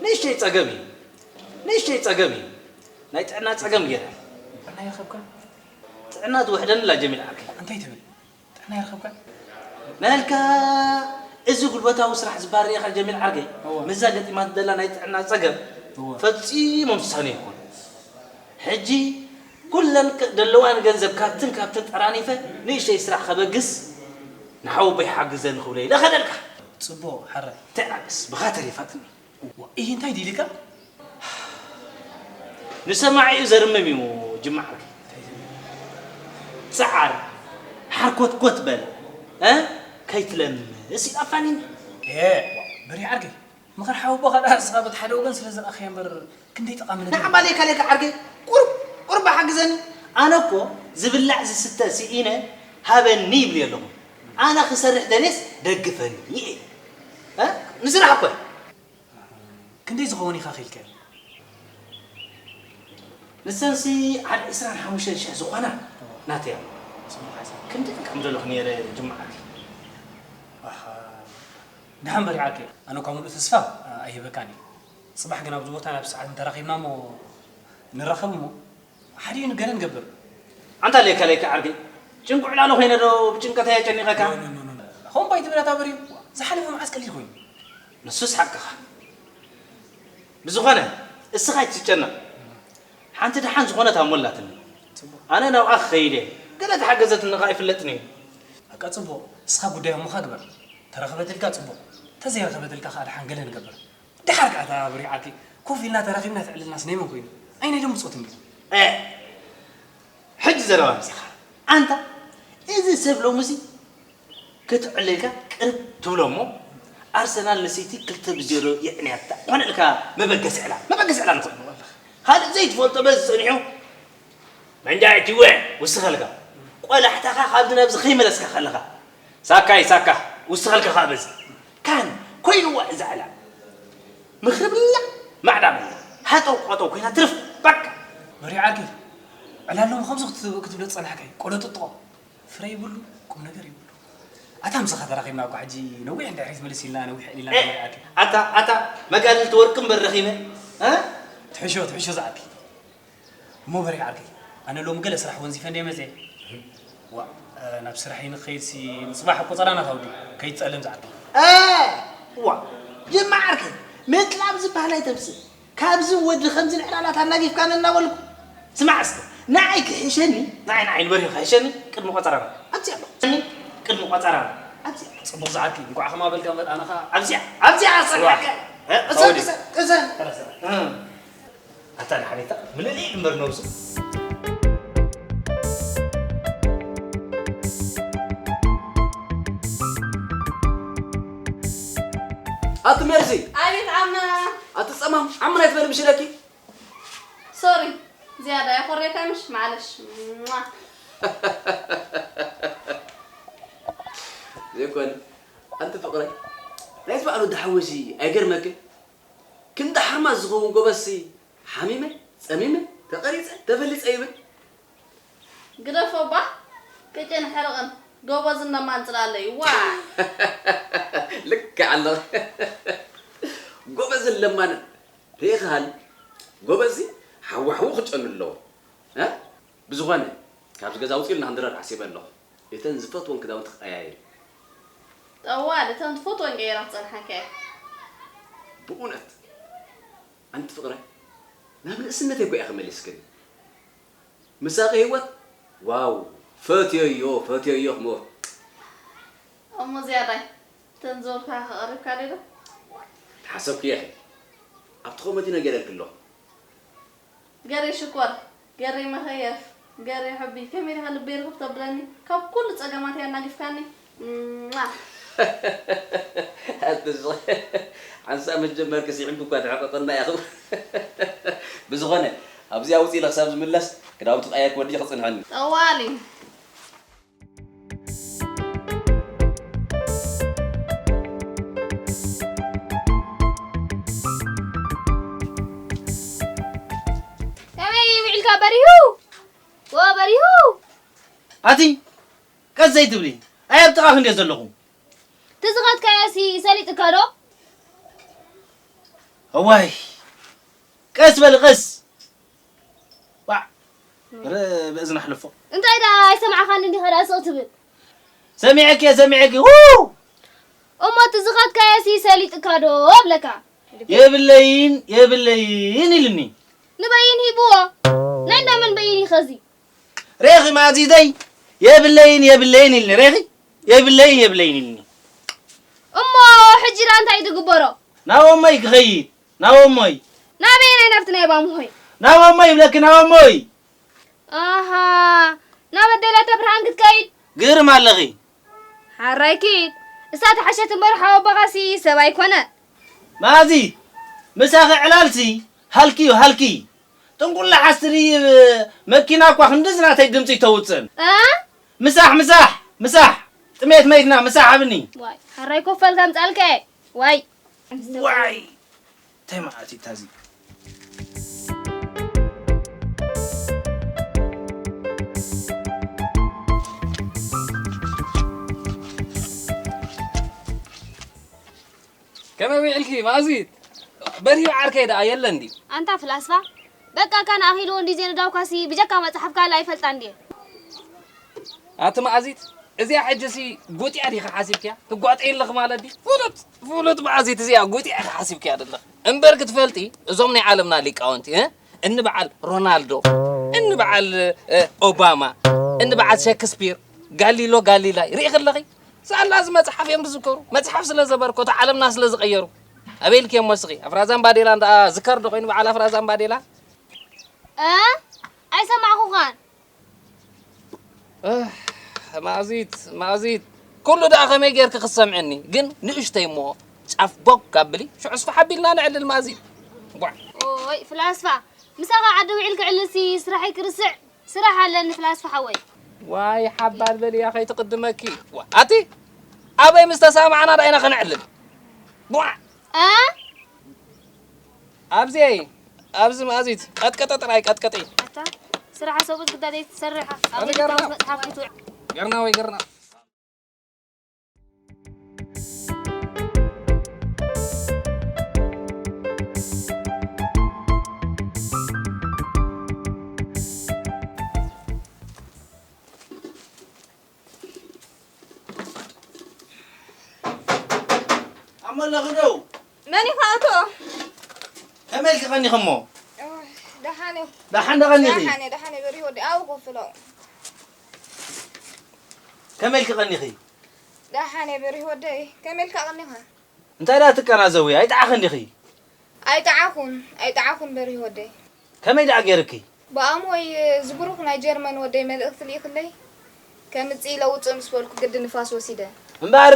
ንእሽተይ ጸገም እዩ። ንእሽተይ ጸገም እዩ። ናይ ጥዕና ጸገም ገይረ። ጥዕና ይረኸብካ? ጥዕና ትውሕደኒ ኣላ ጀሚል ዓርከይ። እንታይ ትብል? ጥዕና ይረኸብካ? ናልካ እዚ ጉልበታዊ ስራሕ ዝበሃል ርኢኻ ጀሚል ዓርከይ። እወ። ምስዛ ገጢማት ዘላ ናይ ጥዕና ጸገም እወ። ፈጺሞም ዝሳነ ይኾኑ። ሕጂ ኩለን ክ-፣ ዘለዋን ገንዘብ ካብትን ካብትን ጠራኒፈ ንእሽተይ ስራሕ ከበግስ ንሓወቦይ ሓግዘኒ ክብሎ ኢለ ከደልካ። ጽቡቕ፣ ሓራይ። ተዓገስ፣ ብኻ ተሪፋትኒ። እዋ፣ እሂ እንታይ ድዩ ኢልካ? ንሰማዒኡ ዘርምም እዩ ጅማ ዓርከይ። ጸዓር፣ ሓርኮትኮት በል፣ እ? ከይትለምስ ኢሉ ኣፋኒኒ። ኤ፣ በሪህ ዓርከይ። ምኽሪ ሓወቦኻ ደኣ ንስኻ በቲ ሓደ ወገን ስለ ዝረኣኻዮ እምበር ክንደይ ጠቓሚ ነገር እዩ። ንዓማ ሌካ ሌካ ዓርከይ፣ ቁሩብ፣ ቁሩብ ሓግዘኒ። ኣነ እኮ ዝብላዕ ዝስተ ስኢነ ሃበኒ ይብልዮ ኣለኹ። ኣነ ክሰርሕ ደልየስ ደግፈኒ ኢለ። እ? ንስራሕ እኮ እያ። ክንደይ ዝኸውን ኢኻ ኺልከ? ንሰንሲ ሓደ ዕስራን ሓሙሽተን ሽሕ ዝኾና ናተያ። ክንደይ ከም ዘለኹ ነይረ ጅማዓት። ኣሓ፣ ደሓን በሪዓከ። ኣነ እኳ ሙሉእ ተስፋ ኣይህበካን እዩ። ጽባሕ ግን ኣብዚ ቦታ ናብ ሰዓት እንተራኺብና እሞ ንራኸብ እሞ ሓዲኡ ንገረ ንገብር። ኣንታ ለይካ ለይካ ዓርገይ፣ ጭንቁ ዕላሉ ኮይነ ዶ ብጭንቀት ኣየ ጨኒቐካ? ሆምባይ ትብለታ በርዩ። ዝሓለፈ መዓስ ቀሊል ኮይኑ። ንሱስ ሓቅኻ። ብዝኾነ እስኻ ኣይትጨነቕ። ሓንቲ ደሓን ዝኾነት ኣሞ ኣላትኒ። ኣነ ናብኣ ክኸይድ እየ። ገለ ተሓገዘትኒ ኸኣ ይፍለጥኒ እዩ። በቃ ጽቡቕ፣ እስኻ ጉዳይ ኣሞኻ ግበር። ተረኸበትልካ ጽቡቕ፣ ተዘይረኸበትልካ ኸኣ ደሓን ገለ ንገብር። ደሓር ከኣ እታ ብሪዓኪ ኮፍ ኢልና ተራኺብና ተዕልልናስ ናይ መን ኮይኑ? ኣይ ናይ ሎሚ ብጾት እንድዩ። እ፣ ሕጂ ዘረባ ኣምጺኻ። ኣንታ፣ እዚ ሰብ ሎምሲ ክትዕልልካ ቅርብ ትብሎ እሞ፣ ኣርሰናል ንሲቲ ክልተ ብዜሮ የዕንያታ። ኮነ ኢልካ መበገሲ ዕላል፣ መበገሲ ዕላል ንኾን። ካልእ ዘይትፈልጦ በዚ ጸኒሑ መንጃ እቲወ ውስኸልካ። ቆላሕታኻ ካብዚ ናብዚ ከይመለስካ ከለኻ። ሳካይ ሳካ ውስኸልካ ከኣ በዚ። ካን ኮይንዋ እዛ ዕላል። ምኽሪ ብላ ማዕዳ ብላ። ሃጠው ቆጠው ኮይና ትርፍ። በቃ። መሪዓኪ ዕላሎም ከምዚ ክት- ክትብሎ ዝጸናሕካይ ቆሎ ጥጥቖ ፍረ ይብሉ ቁም ነገር ይብሉ። ኣታ ምሳኻ ተራኺብና እኳ ሕጂ ነዊሕ እንድሕሪት ምልስ ኢልና ነዊሕ ዕሊልና እ፣ መሪዓኪ። ኣታ ኣታ መጋድልቲ ወርቂ እምበር ረኺበ እ? ትሕሾ ትሕሾ ዝዓኪ። እሞ በሬ ዓርከይ፣ ኣነ ሎሚ ገለ ስራሕ ወንዚፈ እንድየ መጽየ። ዋእ፣ ናብ ስራሐይ ንኽኸይድሲ ንጽባሕ ቆጸራ ናታ ወዲ ከይትጸልም ዝዓርከይ። እ፣ ዋእ፣ ጅማ ዓርከይ፣ ምጥላም ዝበሃል ኣይተምጽእ። ካብዚ ወዲ ከምዚ ንዕላላት ኣናጊፍካኒ እናበልኩ። ስማዕ እስከ፣ ንዓይ ክሕሸኒ፣ ንዓይ ንዓይ ንበሬ ክሕሸኒ፣ ቅድሚ ቆጸራና ኣብዚ ኣሎ። ቅድሚ ቆጸራና ኣብዚ ኣሎ። ጽቡቕ ዝዓርከይ፣ እንቋዕ ከማበልካ መርኣናኻ። ኣብዚኣ፣ ኣብዚኣ ኣጸናሕካ። እ፣ እሰ፣ እሰ፣ እሰ። እ። ኣታ ደሓኒታ ምልልይ እምበር ነብሱ። ኣቲ ሜርሲ፣ ኣቤት ዓማ። ኣቲ ጸማም ዓምና ይትበል ምሽ ኢለኪ። ሶሪ ዝያዳ የኾርየካ ምሽ ማዕለሽ። ሟ። ዘይኮነ ኣንቲ ፍቕረይ ናይቲ በዓል ወዲ ሓወሲ ኣይገርመክን? ክንዲ ሓርማዝ ዝኸውን ጎበዝሲ ሓሚመ፣ ጸሚመ፣ ተቐሪጸ፣ ተፈሊጸ ይብል። ግደፎ እባ ቅጭን ሕርቕን ጎበዝን ለማን ጽላለዩ ዋ። ልክዕ ኣለኺ። ጎበዝን ለማንን ርኢኺ ሃኒ? ጎበዝሲ ሓዋሕዉ ክጨኑ ኣለዎ። እ? ብዝኾነ ካብዚ ገዛ ውጽእ ኢልና ክንድረር ሓሲበ ኣለኹ። እተን ዝፈትወን ክዳውንቲ ክቀያይር። ጠዋል እተን ትፈትወን ቀይራ ክጸንሓካ እየ። ብእውነት ኣንቲ ፍቕረ ናብ ንእስነተይ እኮ ኢኺ መሊስክኒ። ምሳኺ ህይወት ዋው ፈትየዮ ፈትየዮ ክመ እሞ ዝያዳይ እተን ዝበልኩኻ ከቕሪብካለይ ዶ? ሓሰብክዮ ኢኺ ኣብቲ ኮመዲ ነጊረልኪ ኣለኹ። ገሬ ሽኮር፣ ገሬ መኸየፍ፣ ገሬ ሕቢ ከመይ ኢልካ ልበይ ርኽብ ተብለኒ ካብ ኩሉ ጸገማተይ ኣናጊፍካኒ። ሟ። ኣትስ ሓንሳብ ምስ ጀመርኪ ስዒምኪ እኳ ትሕቕቕና ኢኺ። ብዝኾነ ኣብዚኣ ውፅእ ኢለ ክሳብ ዝምለስ ክዳውንቲ ቀያይርኪ ወዲኺ ክፅንሐኒ። ጠዋሊ። ከመይ ውዒልካ በሪሁ? ዎ በሪሁ? ኣቲ ቀስ ዘይትብሊ ኣይ ኣብ ጥቓኺ እንድየ ዘለኹ። ትዝኸድካዮሲ ሰሊጥካ ዶ? እዋይ ቀስ በሊ ቀስ። ዋዕ ረ ብእዝኒ ኣሕልፎ። እንታይ ደኣ ኣይሰማዕኻን እንዲኻ ደኣ ስቕ ትብል? ሰሚዐኪ እየ ሰሚዐኪ። ው! እሞ እቲ ዝኸድካዮሲ ሰሊጥካ ዶ እብለካ? የብለይን የብለይን ኢልኒ። ንበይን ሂብዎ። ናይ እንዳ መን በይን እዩ ኸዚ? ሬኺ ማዚደይ የብለይን የብለይን ኢልኒ። ሬኺ የብለይን የብለይን ኢልኒ። እሞ ሕጂ ደኣ እንታይ ትግበሮ? ናብ ኣሞይ ክኸይድ ናብ ኣሞይ። ናበየናይ ናብቲ ናይ ባምሆይ? ናብ ኣሞይ ይብለኪ ናብ ኣሞይ። ኣሃ ናብ ኣደላታ ብርሃን ክትከይድ? ግርም ኣለኺ። ሓራይ ኪድ እሳ ተሓሸት እምበር ሓወቦኻሲ ሰብ ኣይኮነ። ማዚ ምሳኺ ዕላልሲ ሃልኪ እዩ ሃልኪ። ጥንቁላ ሓስትሪ መኪና እኳ ክንድዚ ናተይ ድምፂ ተውፅእን። እ? ምሳሕ ምሳሕ ምሳሕ ጥሜት መይትና ምሳሕ ኣብኒ። ዋይ ሓራይ ኮፈል ከምፃልከ ዋይ ዋይ! እንታይ መዓት እዩ ታዚ? ከመይ ውዒልኪ ማእዚት? በርሂ ዓርከይ ደኣ የለን ድዩ? ኣንታ ፍላስፋ፣ በቃ ካን ኣኺልዎ እንዲ ዜንዳውካሲ ብጀካ መጽሓፍ ካልእ ኣይፈልጣን ድየ? ኣቲ መኣዚት፣ እዚኣ ሕጂሲ ጉጢያ ዲኻ ሓሲብክያ? ትጓጠይ ኣለኺ ማለት ድዩ? ፍሉጥ፣ ፍሉጥ መኣዚት፣ እዚኣ ጉጢያ ኢኻ ሓሲብክያ ዘለኺ። እምበር ክትፈልጢ፣ እዞም ናይ ዓለምና ሊቃውንቲ፣ እ? እኒ በዓል ሮናልዶ፣ እኒ በዓል፣ እ፣ ኦባማ፣ እኒ በዓል ሸክስፒር፣ ጋሊሎ ጋሊላይ፣ ርኢኺ ኣለኺ? ሳላ እዚ መጽሓፍ እዮም ዝዝከሩ። መጽሓፍ ስለ ዘበርከቱ፣ ዓለምና ስለ ዝቐየሩ። ኣበይ ኢልክዮ እሞ እስኺ? ኣፍራዛን ባዴላን ደኣ ዝከር ዶ ኮይኑ በዓል ኣፍራዛን ባዴላ? እ? ኣይሰማዕኹኻን። እህ፣ ማእዚት፣ ማእዚት። ኩሉ ደኣ ከመይ ጌርኪ ክትሰምዕኒ? ግን ንእሽተይ እሞ ጫፍ ቦግ ኣብሊ፣ ሽዑ ስፍሕ ኣቢልና ነዕልል ማእዚት። ቧዕ። ኦይ፣ ፍላስፋ። ምሳኻ ዓዲ ውዒልኪ ዕልልሲ ስራሐይ ክርስዕ። ስራሕ ኣለኒ ፍላስፋ ሓወይ። ዋይ፣ ሓባል በልያ ከይትቕድመኪ። ዋ፣ ኣቲ ኣበይ ምስ ተሳማዕና ደኣ ኢና ከነዕልል። ቧዕ። እ? ኣብዚ፣ ኣብዚ ማእዚት ቀጥቀጢ ጥራይ ቀጥቀጢ። ኣታ ስራሕ ሰብኡት ግዳደይ ትሰርሕ። ኣነ ኣበይ ገርና። መጽሓፍ ክትውዕ? ገርና ወይ ገርና። ኣሞ ኣለኺ ዶ? መን ኢኻ ኣቶ? ከመይ ኢልኪ ቀኒኺ እሞ? ኦይ፣ ደሓን እዩ። ደሓን ዶ ቀኒኺ? ደሓን እየ፣ ደሓን እየ፣ በሪህ ወደይ፣ ኣብኡ ኮፍ ኢሎ። ከመይ ኢልኪ ቀኒኺ? ደሓን እየ፣ በሪህ ወደይ፣ ከመይ ኢልካ ቀኒኻ? እንታይ ደኣ ትቀናዘዊ? ኣይጠዓኽን ዲኺ? ኣይጠዓኹን፣ ኣይጠዓኹን በሪህ ወደይ። ከመይ ደኣ ገይርኪ? ብኣሞይ እዚ ብሩኽ ናይ ጀርመን ወደይ መልእኽቲ ልኢኽለይ፣ ከምጽእ ኢለ ውጽእ ምስ በልኩ ግዲ ንፋስ ወሲደ። እምበኣር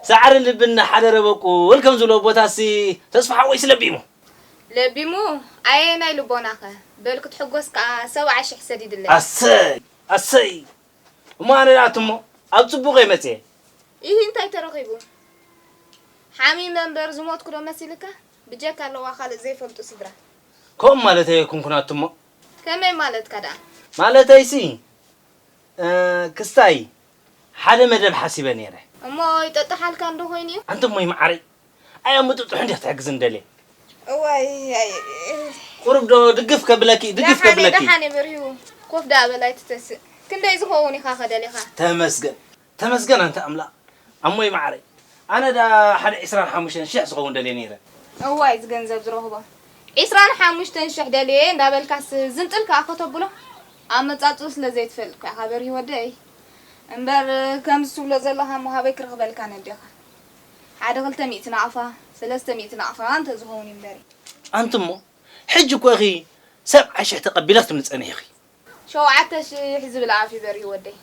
ሳዕርን ልብን እናሓደረ በቁል ከም ዝብሎ ቦታሲ ተስፋ ሓወይሲ ለቢሙ። ለቢሙ? ኣየናይ ልቦናኸ? በል ክትሕጎስ ከኣ ሰብዓ ሽሕ ሰዲድለይ። ኣሰይ! ኣሰይ! እሞ ኣነ ደኣ እሞ ኣብ ጽቡቕ እየ መጽየ። ኢሂ እንታይ ተረኺቡ? ሓሚመ እምበር ዝሞትኩ ዶ መሲልካ? ብጀካ ኣለዋ ካልእ ዘይፈልጡ ስድራ። ከምኡ ማለተይ ኣይኮንኩን ኣቱሞ። ከመይ ማለትካ ደኣ? ማለተይሲ፣ እ፣ ክስታይ ሓደ መደብ ሓሲበ ነይረ። እሞ ይጠጥሓልካ እንዶ ኮይኑ እዩ? ኣንቱሞይ መዓረይ፣ ኣያ ምጥጥሑ እንዲያ ክትሕግዝ እንደልየ። እዋይ፣ ኣይ፣ ቁሩብ ዶ ድግፍ ከብለኪ፣ ድግፍ ደሓነ፣ ከብለኪ። ደሓነ በርሂዉ። ኮፍ ደኣ በል ኣይትተስእ። ክንደይ ዝኸውን ኢኻ ከደሊኻ? ተመስገን። ተመስገን ኣንታ ኣምላኽ። ኣሞይ መዓረይ። ኣነ ደኣ ሓደ ዕስራን ሓሙሽተን ሽሕ ዝኸውን ደልየ ነይረ። እዋይ፣ እዚ ገንዘብ ዝረኽቦ። ዕስራን ሓሙሽተን ሽሕ ደልየ እንዳበልካስ ዝንጥል ከኣ ከተብሎ። ኣመጻጽኡ ስለ ዘይትፈልጥ እኮ ኢኻ በርሂ ወደይ። እምበር ከምዚ ትብሎ ዘለኻ እሞ ሃበይ ክረኽበልካ ነዴኻ። ሓደ ክልተ ሚእቲ ናቕፋ፣ ሰለስተ ሚእቲ ናቕፋ እንተ ዝኸውን እዩ እምበሪ። ኣንቱሞ፣ ሕጂ እኮ ኢኺ ሰብዓ ሽሕ ተቐቢለኺ ትብሊ ጸኒሕኺ። ሸውዓተ ሽሕ ዝብል ኣፍ እዩ በርሂ ወደይ።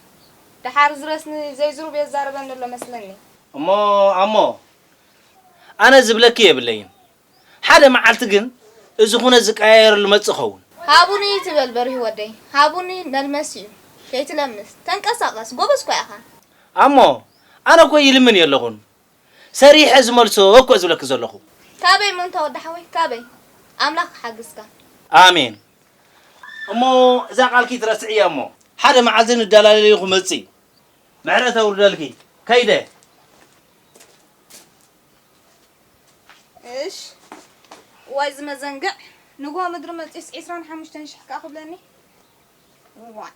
ደሓር ዝረስኒ ዘይዝሩብ የዛርበኒ ኣሎ መስለኒ። እሞ፣ ኣሞ፣ ኣነ ዝብለኪ የብለይን። ሓደ መዓልቲ ግን እዚ ኩነት ዝቀያየረሉ መጽእ ኸውን። ሃቡኒ ትበል በርሂ ወደይ። ሃቡኒ መልመስ እዩ። ከይትለምስ። ተንቀሳቐስ። ጎበዝ እኳ ኢኻ። ኣሞ፣ ኣነ እኮ ይልምን የለኹን። ሰሪሐ ዝመልሶ እኮ ዝብለኪ ዘለኹ። ካበይ እሞ እንታ ወዲ ሓወይ፣ ካበይ? ኣምላኽ ክሓግዝካ። ኣሜን። እሞ እዛ ቃልኪ ትረስዕያ እሞ፣ ሓደ መዓልቲ ንደላለዩ ክመጽእ እዩ። ምሕረት ኣውርደልኪ። ከይደ። እሽ። ዋይ ዝመዘንግዕ። ንግሆ ምድሪ መጺስ ዕስራን ሓሙሽተን ሽሕ ከኣ ክብለኒ። ዋይ፣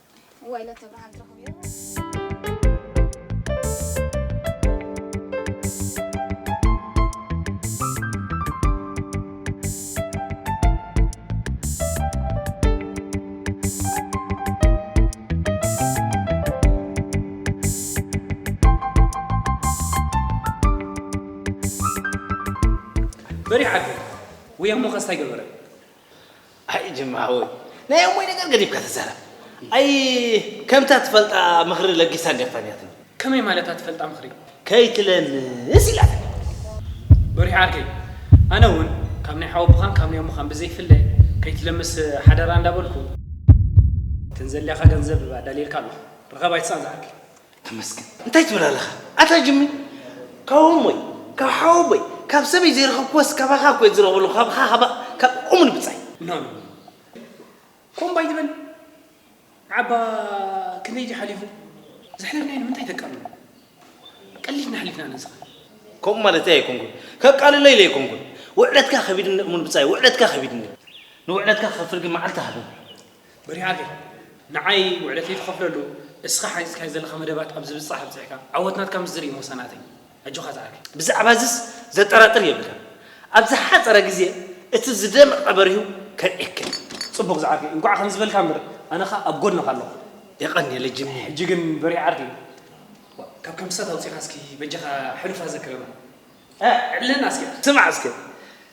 ዋይ ለተብርሃን ትረኽብዮ። በሪሕ ዓዲ፣ ውያሞ ከስታይ ገበረ። ኣይ ጅማ ሓወይ፣ ናይ ኣሞይ ነገር ገዲፍካ ተዛረብ። ኣይ ከምታ ትፈልጣ ምኽሪ ለጊሳ እንዲያ ፋንያትኒ። ከመይ ማለት ኣትፈልጣ ምኽሪ? ከይትለምስ ኢላትኒ። በሪሕ ዓርከይ፣ ኣነ እውን ካብ ናይ ሓወቦኻን ካብ ናይ ኣሞኻን ብዘይፍለ ከይትለምስ ሓደራ እንዳበልኩ፣ እተን ዘድልያኻ ገንዘብ ኣዳልየልካ ኣለኹ። ርኸብ ኣይትስኣን ዝዓርከይ። ተመስገን። እንታይ ትብል ኣለኻ? ኣታ ጅሚ፣ ካብ ኣሞይ፣ ካብ ሓወቦይ፣ ካብ ሰበይ ዘይረኸብኩዎስ ካባኻ እኮ እየ ዝረኽበሉ፣ ካብኻ፣ ካባ-፣ ካብ እሙን ብጻይ። ኖ፣ ኖ፣ ኖ። ኮምባይ ትበል? ዓባ ክንደይ ድዩ ሓሊፉ? ዘሕለፍናዮ ንምንታይ ተቃልሉ? ቀሊልና ሓሊፍና ነዚ ኸ? ከምኡ ማለተይ ኣይኮንኩን። ከቃልሎ ኢለ ኣይኮንኩን። ውዕለትካ ከቢድኒ እሙን ብጻይ፣ ውዕለትካ ከቢድኒ። ንውዕለትካ ክኸፍል ግን መዓልቲ ሃበኒ። በሪሃ ዓርከይ፣ ንዓይ ውዕለተይ ትኸፍለሉ፣ እስኻ ሓንጺጽካዮ ዘለኻ መደባት ኣብ ዝብጻሕ ኣብጺሕካ፣ ዓወት ናትካ ምስ ዝርኢ ሞሳ ናተይ። ኣጆኻ ዝዓርከይ። ብዛዕባ እዝስ ዘጠራጥር የብልካን። ኣብ ዝሓጸረ ግዜ እቲ ዝደመቐ በሪሁ ከርእየካ እየ። ጽቡቕ ዝዓርከይ፣ እንቋዕ ከምዚ በልካ እምበር፣ ኣነ ኸኣ ኣብ ጎድንኻ ኣለኹ። የቐንየለይ ጅሚ። ሕጂ ግን በሪሃ ዓርከይ፣ ካብ ከምስታት ኣውጺእኻ እስኪ በጃኻ ሕሉፋ ዘክረና። እ፣ ዕለና እስኪ። ስማዕ እስኪ።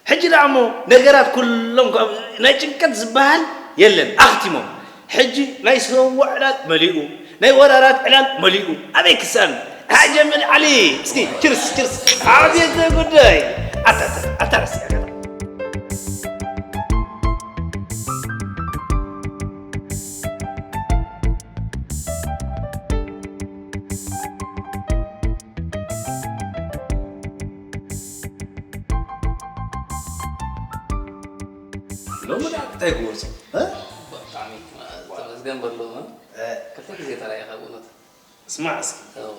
ሕጂ ደኣ እሞ ነገራት ኩሎም ካብ ናይ ጭንቀት ዝበሃል የለን፣ ኣኽቲሞም። ሕጂ ናይ ሰው ዕላል መሊኡ፣ ናይ ወራራት ዕላል መሊኡ። ኣበይ ክስኣን? ሓጀምል ዓሊ፣ እስኪ ችርስ፣ ችርስ። ዓብየት ጉዳይ። ኣታ፣ ኣታ፣ ኣታ ረሲዐ ገና። ሎሚ ደኣ እንታይ ክወጾ? እ? ብጣዕሚ ተመስገን በሎ። እ? ክልተ ግዜ ተራኢኻ ብእውነት። ስማዕ እስኪ። እዎ።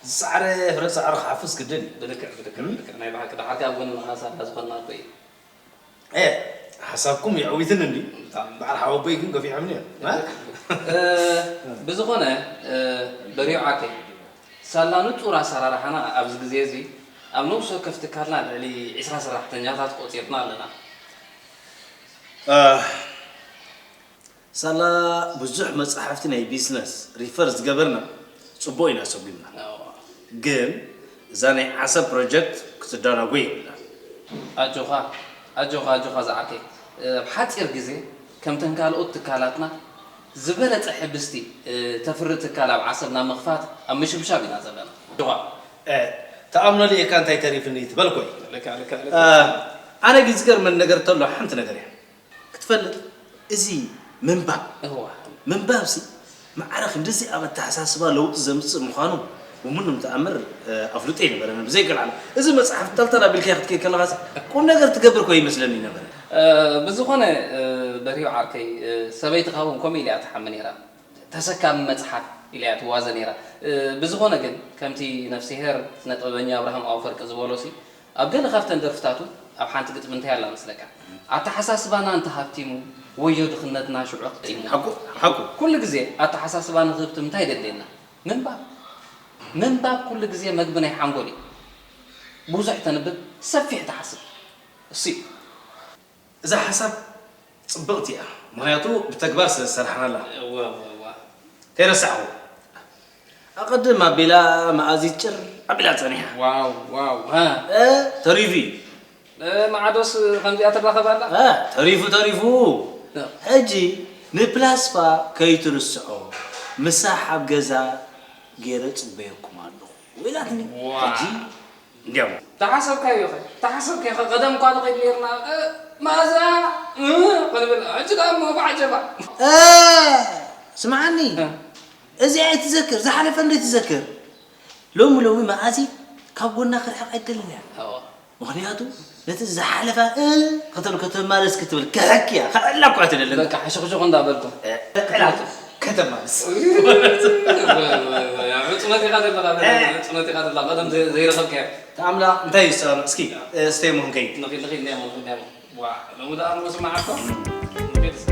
ዝጻዕረ ፍረ ጻዕሩ ክሓፍስ ግድን እዩ። ብልክዕ፣ ብልክዕ፣ እም? ብልክዕ። ናይ ብሓቂ ደሓርካ ኣብ ጎንኻ ሳላ ዝኾንና እኮ እዩ። እ፣ ሓሳብኩም የዕዊትን እንዲ። ብጣዕሚ። በዓል ሓወቦይ ግን ገፊዖምኒ እዮም። እ? እ፣ ብዝኾነ፣ እ፣ በሪሁ ዓርከይ፣ ሳላ ንጹር ኣሰራርሓና ኣብዚ ግዜ እዚ ኣብ ነብሲ ወከፍ ትካልና ልዕሊ ዒስራ ሰራሕተኛታት ቆጺርና ኣለና። እ፣ ሳላ ብዙሕ መጻሕፍቲ ናይ ቢዝነስ ሪፈር ዝገበርና ጽቡቕ ኢና ሰጒምና። እዎ። ግን እዛ ናይ ዓሰብ ፕሮጀክት ክትዳናጎ የብላን። ኣጆኻ፣ ኣጆኻ፣ ኣጆኻ ዝዓርከይ። ኣብ ሓጺር ግዜ ከምተን ካልኦት ትካላትና ዝበለጸ ሕብስቲ፣ እ፣ ተፍሪ ትካል ኣብ ዓሰብ ናብ ምኽፋት ኣብ ምሽብሻብ ኢና ዘለና። ኣጆኻ። እ፣ ትኣምነሉ እየካ እንታይ ተሪፍኒ ትበል ኮይ። ልካ፣ ልካ፣ ልካ። እ፣ ኣነ ግን ዝገርመኒ ነገር ተሎ ሓንቲ ነገር እያ። ክትፈልጥ፣ እዚ ምንባብ፣ እዋ። ምንባብሲ ማዕረ ክንድዚ ኣብ ኣተሓሳስባ ለውጢ ዘምጽእ ምዃኑ ብምንም ተኣምር፣ እ፣ ኣፍልጦ ኣይነበረንን። ብዘይገለ ዓለም፣ እዚ መጽሓፍ ጠልጠል ኣቢልካዮ ክትከይድ ከለኻሲ፣ ቁም ነገር ትገብር እኮ ይመስለኒ ነበረ። እ፣ ብዝኾነ፣ እ፣ በርሂው ዓርከይ፣ እ፣ ሰበይትኻ እውን ከምኡ ኢላ እያ ትሓሚ ነይራ። ተሰካሚ መጽሓፍ ኢላ እያ ትዋዘ ነይራ። እ፣ ብዝኾነ ግን፣ ከምቲ ነፍስሄር ስነ ጥበበኛ ኣብርሃም ኣፈወርቂ ዝበሎሲ፣ ኣብ ገለ ካብተን ደርፍታቱ ኣብ ሓንቲ ግጥሚ እንታይ ኣላ መስለካ? "ኣተሓሳስባና እንተሃብቲሙ ወዮ ድኽነትና ሽዑ ኣኽቲሙ." ሓቁ፣ ሓቁ። ኩሉ ግዜ ኣተሓሳስባ ንኽህብትም እንታይ የድልየና? ምንባብ። ምንባብ ኩሉ ግዜ መግቢ ናይ ሓንጎል እዩ። ብዙሕ ተንብብ፣ ሰፊሕ ትሓስብ። እሱ እዩ። እዛ ሓሳብ ጽብቕቲ እያ፣ ምኽንያቱ ብተግባር ስለ ዝሰራሕናላ። እወ፣ እወ፣ እወ። ከይረሳዕኹ፣ ኣቐድም ኣቢላ መኣዚት ጭር ኣቢላ ጸኒሓ። ዋው፣ ዋው፣ ሃ። እ፣ ተሪፉ እዩ። እ፣ ማዕዶስ ከምዚኣ ትራኸብ ኣላ? እ፣ ተሪፉ፣ ተሪፉ። እ። ሕጂ ንፕላስፋ ከይትርስዖ፣ ምሳሕ ኣብ ገዛ ገይረ ጽበየኩም ኣለኹ ኢላትኒ። ዋው። ሕጂ እንዲያው። ተሓሰብካዮ ኸ? ተሓሰብካዮ ኸ? ቀደም እኳ ንኸይድ ነይርና፣ እ፣ መኣዛ፣ እ፣ ክንብል፣ ሕጂ ደኣ እሞ ብዓጀባ። እ፣ ስምዓኒ፣ እ። እዚ ኣይትዘክር፣ ዝሓለፈ እንዶ ትዘክር። ሎሚ ሎሚ መኣዚ ካብ ጎና ክርሕቕ ኣይትደልን እያ። እዎ። ምኽንያቱ ነቲ ዝሓለፈ፣ እ፣ ከተል-፣ ከተማለስ ክትብል ክሕክ እያ፣ ከዕላ እኳ ኣይትደልን። በቃ ሕሹኽሹኽ እንዳበልኩም። እ፣ ዕላል ከተማልስ። ወይ፣ ወይ፣ ወይ፣ ወይ፣ ዕጽመት ኢኻ ዘለኻ፣ እ። ዕጽመት ኢኻ ዘለኻ፣ ቀደም ዘይ-፣ ዘይረኸብካዮ። ተኣምላ እንታይ እዩ ዝሰኣኖ? እስኪ፣ እ፣ ስተይ ሞን ከይድ። ንኺድ፣ ንኺድ፣ ንኺድ፣ ንኺድ። ዋ፣ ሎሚ ደኣ እሞ ስምዓኮ። ንኺድ እስኪ።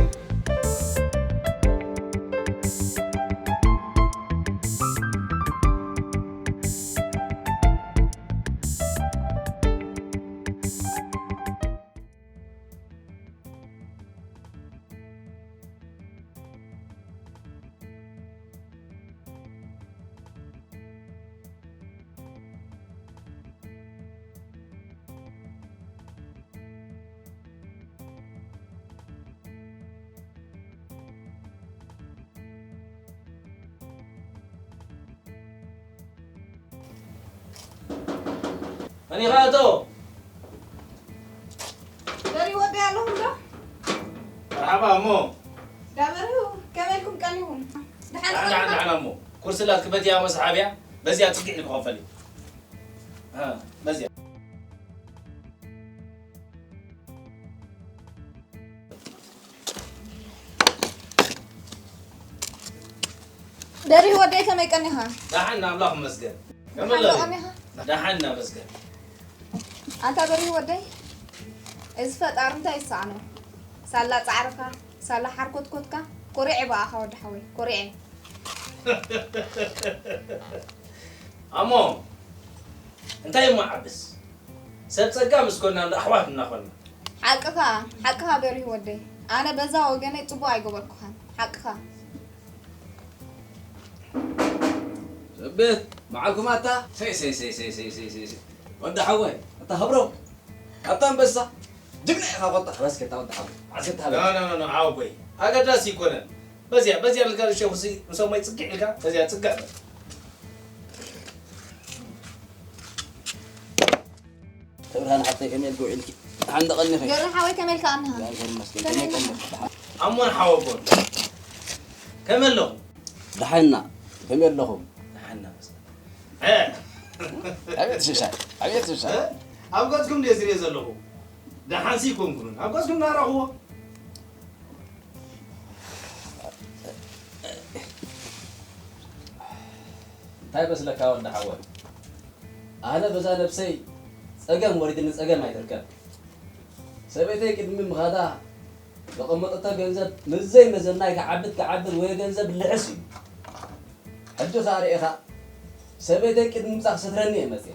መን ኢኻ ኣቶ? በሪ ወዲ ኣለኹም ዶ? መርሓባ እሞ። ዳበርሁ፣ ከመይ ኢልኩም ቀኒኹም? ደሓን ደሓን፣ ደሓን፣ ቀኒኹም? ደሓን እሞ። ኩርሲ ኣላትኪ በዚኣ እሞ ሰሓብያ፣ በዚኣ ጽግዕ ኢልኪ ክኸፈል እዩ። እ፣ በዚኣ። በሪሁ ወደይ፣ ከመይ ቀኒኻ? ደሓን፣ ኣምላኽ ይመስገን። ከመይ ኣለኺ? ደሓን፣ እናመስገን። ኣንታ በሪሁ ወደይ፣ እዚ ፈጣሪ እንታይ ይሰኣኖ? ሳላ ጻዕርካ፣ ሳላ ሓርኮትኮትካ፣ ኮሪዐ ብኣኻ ወዲ ሓወይ፣ ኮሪዐ። ኣሞ፣ እንታይ እሞ ዓብስ? ሰብ ጸጋ ምስ ኮና እንዶ ኣሕዋት እናኾና። ሓቅኻ፣ ሓቅኻ በሪሁ ወደይ። ኣነ በዛ ወገነይ ጽቡቕ ኣይገበርኩኻን። ሓቅኻ። ሰብት መዓልኩም ኣታ ሰይ ሰይ ሰይ ሰይ ሰይ ሰይ ሰይ ሰይ ወዲ ሓወይ ኣታ ሃብሮም ኣታ ኣንበሳ ጅግና ኢኻ ቆጣ በስከ እታ ወዲ ሓወይ ዓስከ እታ ሃበ ኖ ኖ ኖ ዓወቦይ ኣገዳሲ ይኮነን በዚያ በዚያ ልካ ሸኹሲ ምሶም ወይ ጽግዕ ኢልካ በዚያ ጽግዕ በል ተብርሃን ሓፍተይ ከመይ ኢልኪ ውዒልኪ? ደሓን ዶ ቀኒኺ? ገርኒ ሓወይ ከመይ ኢልካ ቀኒኻ? እግዚኣብሔር ይመስገን። ከመይ ቀኒኺ? ኣሞን ሓወቦን ከመይ ኣለኹም? ደሓን ኢና። ከመይ ኣለኹም? ደሓን ኢና። እ፣ ኣቤት ሽሻይ፣ ኣቤት ሽሻይ። እ? ኣብ ገጽኩም ድየ ዝሪኦ ዘለኹ? ደሓንሲ ኣይኮንኩምን። ኣብ ገጽኩም እናረኣኹዎ። እንታይ ይመስለካ ወዲ ሓወይ? ኣነ በዛ ነብሰይ ጸገም ወሪድኒ ጸገም ኣይትርከብ። ሰበይተይ ቅድሚ ምኻዳ ዘቐመጠቶ ገንዘብ ምስ ዘይመዘናይ ክዓብድ ክዓብድ ወየ ገንዘብ ልሕስ እዩ። ሕጂ ኸኣ ርኢኻ ሰበይተይ ቅድሚ ምጻእ ክሰትረኒ እየ መጽየ።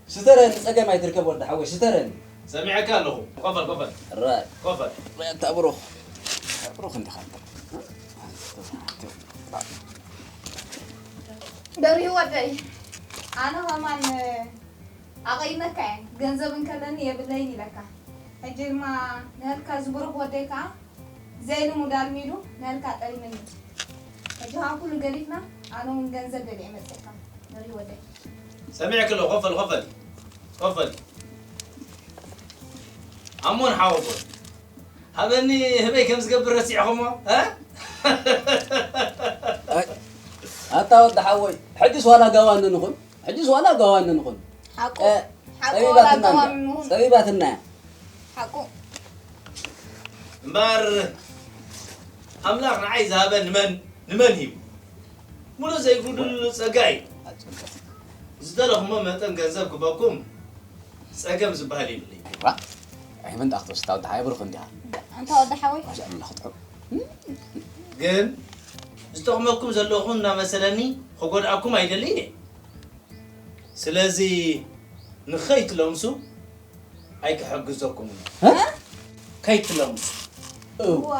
ስተረኒ ጸገም ኣይትርከብ ወዲ ሓወይ ስተረኒ። ሰሚዐካ ኣለኹ። ኮፈል ኮፈል። ራይ ኮፈል። ራይ ኣታ ብሩኽ። ብሩኽ እንዲኻ ኣንተ። በሪሁ ወደይ ኣነ ኸማን ኣቐይመካ እየ ገንዘብ እንከለኒ የብለይን ኢለካ ሕጂ ድማ ንህልካ ዝብሩኽ ወደይ ከዓ ዘይልሙድ ኣልሚዱ ንህልካ ጠሊመኒ ሕጂ ከዓ ኩሉ ገዲፍና ኣነ እውን ገንዘብ ደልየ መፅእካ በሪሁ ወደይ ሰሚዕክ ኣለኹ ኮፈል ኮፈል ኮፈል ኣሞን ሓወቦን ሃበኒ ህበይ ከም ዝገብር ረሲዕኹሞ እ? ኣታ ወዲ ሓወይ ሕጅስ ዋላ ጋዋኒ ንኹን ሕጅስ ዋላ ጋዋኒ ንኹን ሓቁ እ፣ ሓቁ ዋላ ጸቢባትና እንዳ- ጋዋኒ ንኹን ጸቢባትና እያ ሓቁ እምበር ኣምላኽ ንዓይ ዝሃበ ንመን ንመን ሂቡ ሙሉእ ዘይጉድሉ ጸጋ እዩ ዝደለኹሞ መጠን ገንዘብ ክበኩም ጸገም ዝበሃል የብለይ ዋ ኣይመን ዳክተር ስታው እንታይ ብሩኽ እንዲያ ኣንታ ወዲ ሓወይ ማሻ ኣላህ ጥዑም ግን ዝጠቕመኩም ዘለኹም እናመሰለኒ ክጎድኣኩም ኣይደልይን እየ ስለዚ ንኸይትለምሱ ኣይክሕግዘኩምን እየ ከይትለምሱ እዋ